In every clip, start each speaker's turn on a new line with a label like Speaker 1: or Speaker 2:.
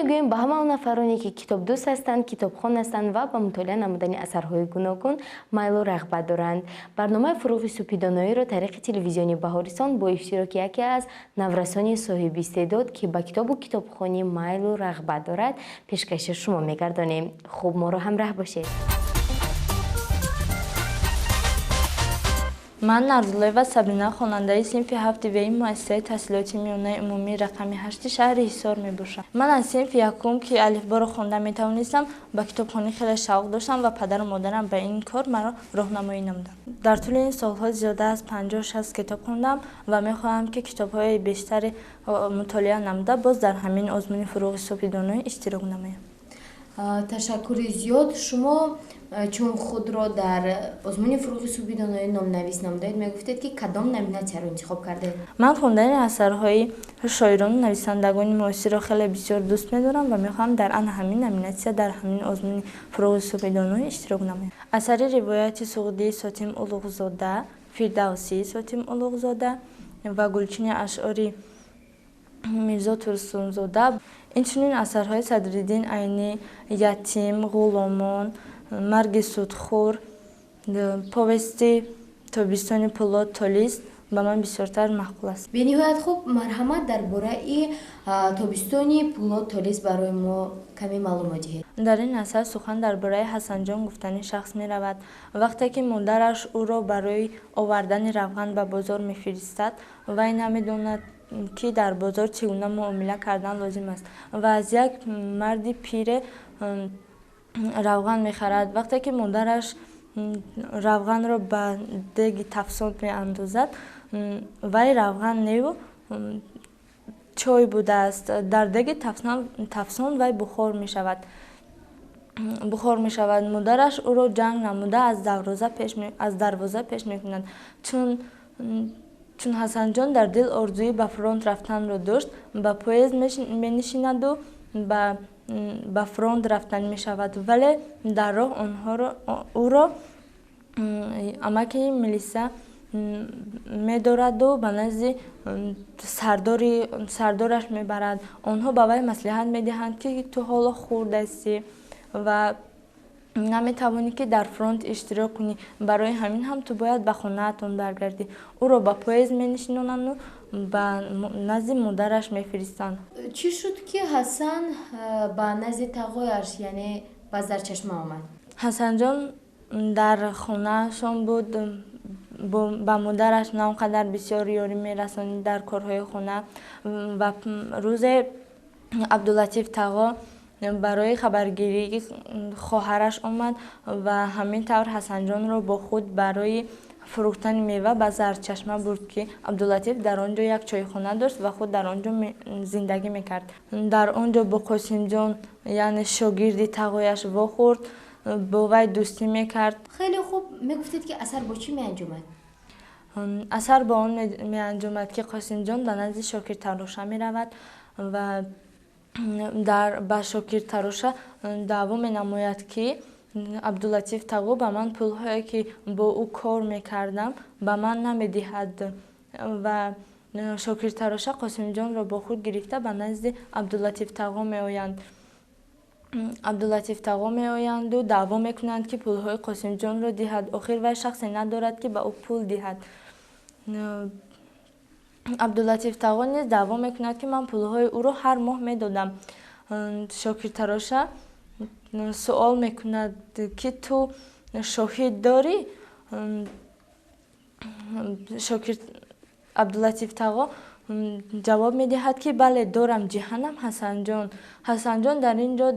Speaker 1: Мегӯем ба ҳама он нафароне, ки китобдӯст ҳастанд, китобхон ҳастанд ва ба мутолиа намудани асарҳои гуногун майлу рағбат доранд. Барномаи «Фурӯғи субҳи доноиро» тариқи телевизиони Баҳористон бо иштироки яке аз наврасони соҳиби истеъдод, ки ба китобу китобхонӣ майлу рағбат дорад, пешкаши шумо мегардонем. Хуб, моро ҳамраҳ бошед.
Speaker 2: Ман Нарзулоева Сабрина, хонандаи синфи ҳафти веи муассисаи таҳсилоти миёнаи умумии рақами 8-и шаҳри Ҳисор мебошам. Ман аз синфи якум, ки алифборо хонда метавонистам, ба китобхонӣ хеле шавқ доштам ва падару модарам ба ин кор маро роҳнамоӣ намуданд. Дар тӯли ин солҳо зиёда аз 50-60 китоб хондам ва мехоҳам, ки китобҳои бештаре мутолиа намуда, боз дар ҳамин озмуни «Фурӯғи субҳи доноӣ» иштирок намоям.
Speaker 1: Ташаккури зиёд. Шумо чун худро дар озмуни «Фурӯғи субҳи доноӣ» номнавис намудаед, мегуфтед, ки кадом номинатсияро интихоб кардед?
Speaker 2: Ман хондани асарҳои шоирону нависандагони муосирро хеле бисёр дӯст медорам ва мехоҳам дар ана ҳамин номинатсия дар ҳамин озмуни «Фурӯғи субҳи доноӣ» иштирок намоям. Асари ривояти суғдии Сотим Улуғзода, Фирдавсии Сотим Улуғзода ва гулчини ашъори Мирзо Турсунзода, инчунин асарҳои Садриддин Айнӣ, Ятим, Ғуломон, Марги судхӯр, повести Тобистони пӯлод толист ба ман бисёртар маъқул аст.
Speaker 1: Бениҳоят хуб. Марҳамат, дар бораи Тобистони пӯлод толист барои мо каме маълумот диҳед.
Speaker 2: Дар ин асар сухан дар бораи Ҳасанҷон гуфтани шахс меравад. Вақте ки модараш ӯро барои овардани равған ба бозор мефиристад, вай намедонад, ки дар бозор чӣ гуна муомила кардан лозим аст, ва аз як марди пире равған мехарад. Вақте ки модараш равғанро ба деги тафсон меандозад, вай равған неву чой будааст. Дар деги тафсон вай бухор мешавад. Модараш ӯро ҷанг намуда, аз дарвоза пеш мекунад. Чун Ҳасанҷон дар дил орзуи ба фронт рафтанро дошт, ба поезд менишинаду ба фронт рафтанӣ мешавад, вале дар роҳ ӯро амаки милиса медораду ба назди сардораш мебарад. Онҳо ба вай маслиҳат медиҳанд, ки ту ҳоло хурд ҳастӣ ва наметавонӣ, ки дар фронт иштирок кунӣ, барои ҳамин ҳам ту бояд ба хонаатон баргардӣ. Ӯро ба поезд менишинонанду ба назди модараш мефиристанд.
Speaker 1: Чӣ шуд, ки Ҳасан ба назди тағояш, яъне ба Зарчашма омад?
Speaker 2: Ҳасанҷон дар хонаашон буд, ба модараш на он қадар бисёр ёрӣ мерасонид дар корҳои хона. Ва рӯзе Абдулатиф тағо барои хабаргирии хоҳараш омад ва ҳамин тавр Ҳасанҷонро бо худ барои фурӯхтани мева ба Зарчашма бурд, ки Абдулатиф дар он ҷо як чойхона дошт ва худ дар он ҷо зиндагӣ мекард. Дар он ҷо бо Қосимҷон, яъне шогирди тағояш, вохӯрд, бо вай дӯстӣ мекард.
Speaker 1: Хеле хуб. Мегуфтед, ки асар бо чӣ меанҷомад?
Speaker 2: Асар бо он меанҷомад, ки Қосимҷон ба назди шокиртароша меравад ва ба шокиртароша даъво менамояд, ки Абдулатиф тағо ба ман пулҳое, ки бо ӯ кор мекардам, ба ман намедиҳад. Ва шокиртароша Қосимҷонро бо худ гирифта, ба назди Абдулатиф тағо меоянд. Абдулатиф тағо меоянду даъво мекунанд, ки пулҳои Қосимҷонро диҳад, охир вай шахсе надорад, ки ба ӯ пул диҳад. Абдулатиф тағо низ даъво мекунад, ки ман пулҳои ӯро ҳар моҳ медодам. Шокиртароша суол мекунад, ки ту шоҳид дорӣ? Шокир Абдулатиф тағо ҷавоб медиҳад, ки бале, дорам, ҷиҳанам Ҳасанҷон. Ҳасанҷон дар ин ҷо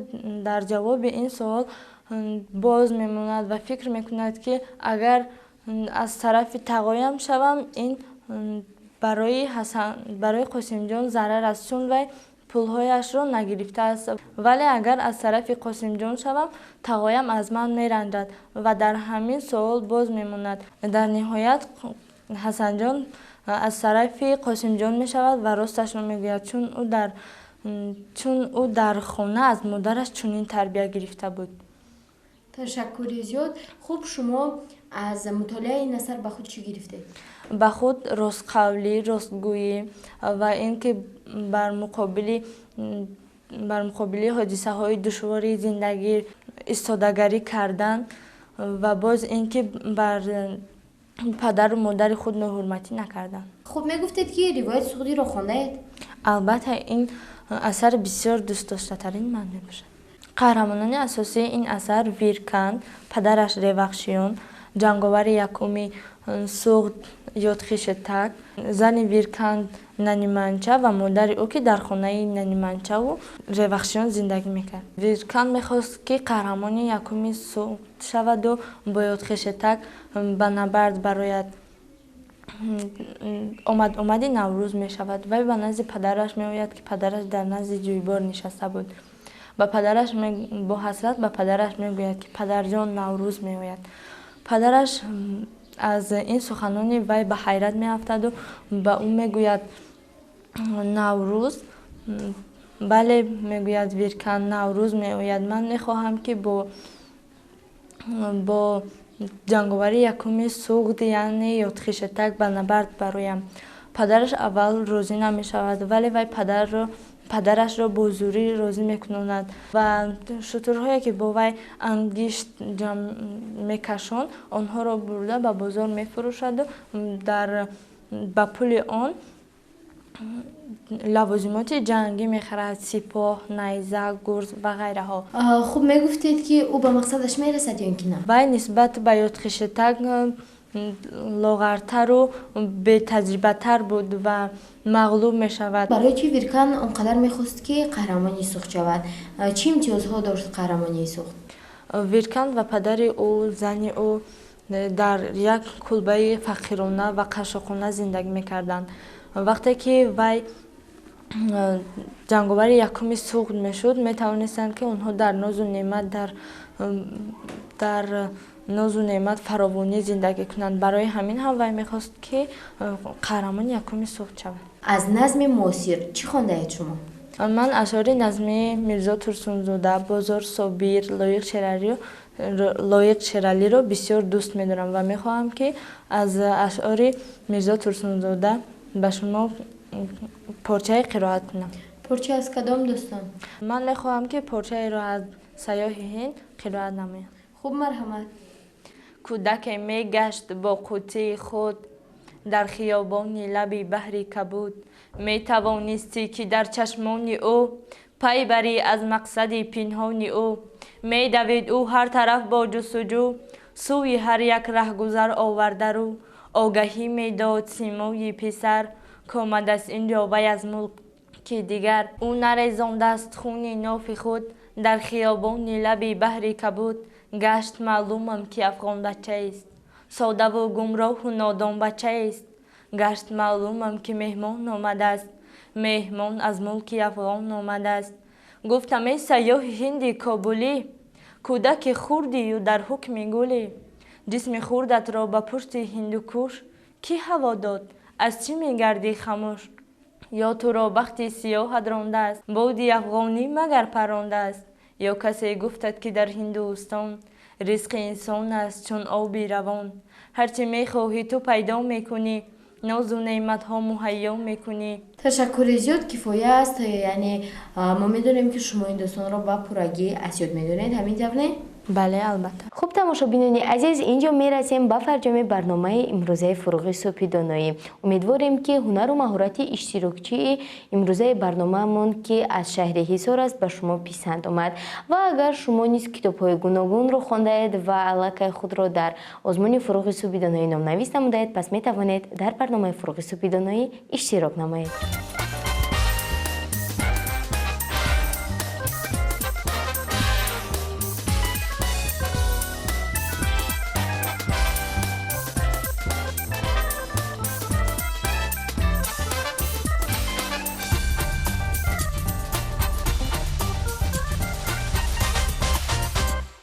Speaker 2: дар ҷавоби ин суол боз мемонад ва фикр мекунад, ки агар аз тарафи тағоям шавам, ин барои Қосимҷон зарар аст, чун вай пулҳояшро нагирифтааст, вале агар аз тарафи Қосимҷон шавам, тағоям аз ман меранҷад, ва дар ҳамин суол боз мемонад. Дар ниҳоят Ҳасанҷон аз тарафи Қосимҷон мешавад ва росташро мегӯяд, чун ӯ дар хона аз модараш чунин тарбия гирифта буд.
Speaker 1: Ташаккури зиёд. Хуб, шумо аз мутолиаи ин асар ба худ чӣ гирифтед?
Speaker 2: Ба худ ростқавлӣ, ростгӯӣ ва ин ки бар муқобили Бар муқобили ҳодисаҳои душвори зиндагӣ истодагарӣ кардан ва боз ин ки бар падару модари худ ноҳурматӣ накардан.
Speaker 1: Хуб, мегуфтед, ки ривояти суғдиро хондаед?
Speaker 2: Албатта, ин асар бисёр дӯстдоштатарини ман мебошад. Қаҳрамонони асосии ин асар Виркан, падараш Ревахшиён, ҷанговари якуми Суғд Ёдхишетак, зани Виркан Наниманча ва модари ӯ, ки дар хонаи Наниманчаву Ревахшиён зиндагӣ мекард. Виркан мехост, ки қаҳрамони якуми Суғд шаваду бо Ёдхишетак ба набард барояд. Омад-омади Наврӯз мешавад. Вай ба назди падараш меояд, ки падараш дар назди ҷӯйбор нишаста буд. Ба падараш бо ҳасрат ба падараш мегӯяд, ки падарҷон, Наврӯз меояд. Падараш аз ин суханони вай ба ҳайрат меафтаду ба ӯ мегӯяд: Наврӯз? Бале, мегӯяд Виркан, Наврӯз меояд. Ман мехоҳам, ки бо ҷанговари якуми Суғд, яъне Ёдхишетак, ба набард бароям. Падараш аввал розӣ намешавад, вале вай падарашро бо зӯрӣ розӣ мекунонад ва шутурҳое, ки бо вай ангишт ҷамъ мекашонд, онҳоро бурда ба бозор мефурӯшаду ба пули он лавозимоти ҷангӣ мехарад: сипоҳ, найза, гурз ва ғайраҳо.
Speaker 1: Хуб, мегуфтед, ки ӯ ба мақсадаш мерасад ё ин ки на?
Speaker 2: Вай нисбат ба Ёдхишетак лоғартару бетаҷрибатар буд ва мағлуб мешавад.
Speaker 1: Барои чӣ Виркан он қадар мехост, ки қаҳрамони Суғд шавад? Чӣ имтиёзҳо дошт қаҳрамонии Суғд?
Speaker 2: Виркан ва падари ӯ, зани ӯ дар як кулбаи фақирона ва қашшоқона зиндагӣ мекарданд. Вақте ки вай ҷанговари якуми Суғд мешуд, метавонистанд, ки онҳо дар нозу неъмат фаровонӣ зиндагӣ кунанд. Барои ҳамин ҳам вай мехост, ки қаҳрамони якуми Суғд шавад.
Speaker 1: Аз назми муосир чӣ хондаед шумо?
Speaker 2: Ман ашъори назмии Мирзо Турсунзода, Бозор Собир, Лоиқ Шералиро бисёр дӯст медорам ва мехоҳам, ки аз ашъори Мирзо Турсунзода ба шумо порчае қироат кунам.
Speaker 1: Порча аз кадом достон?
Speaker 2: Ман мехоҳам, ки порчаеро аз Сайёҳи Ҳинд қироат намоям.
Speaker 1: Хуб, марҳамат.
Speaker 2: Кӯдаке мегашт бо қуттии худ дар хиёбони лаби баҳри кабуд. Метавонистӣ, ки дар чашмони ӯ пай барӣ аз мақсади пинҳони ӯ. Медавид ӯ ҳар тараф бо ҷустуҷӯ, сӯи ҳар як раҳгузар оварда рӯ. Огаҳӣ медод симои писар, комадааст ин ҷо вай аз мулки дигар. Ӯ нарезондааст хуни нофи худ дар хиёбони лаби баҳри кабуд. Гашт маълумам, ки афғонбачаест, содаву гумроҳу нодонбачаест. Гашт маълумам, ки меҳмон омадааст, меҳмон аз мулки афғон омадааст. Гуфтам: эй сайёҳи ҳинди кобулӣ, кӯдаки хурдию дар ҳукми гулӣ, ҷисми хурдатро ба пушти Ҳиндукуш кӣ ҳаво дод? Аз чӣ мегардӣ хамӯш? Ё туро бахти сиёҳат рондааст, боди афғонӣ магар парондааст? Ё касе гуфтад, ки дар Ҳиндустон ризқи инсон аст чун оби равон? Ҳарчи мехоҳӣ, ту пайдо мекунӣ, нозу неъматҳо муҳайё мекунӣ.
Speaker 1: Ташаккури зиёд, кифоя аст. Яъне мо медонем, ки шумо ин достонро ба пуррагӣ аз ёд медонед, ҳамин тавр, не?
Speaker 2: Бале, албатта.
Speaker 1: Хуб, тамошобинони азиз, инҷо мерасем ба фарҷоми барномаи имрӯзаи Фуруғи субҳи доноӣ. Умедворем, ки ҳунару маҳорати иштирокчии имрӯзаи барномаамон, ки аз шаҳри Ҳисор аст, ба шумо писанд омад. Ва агар шумо низ китобҳои гуногунро хондаед ва аллакай худро дар озмуни Фуруғи субҳи доноӣ номнавис намудаед, пас метавонед дар барномаи Фуруғи субҳи доноӣ иштирок намоед.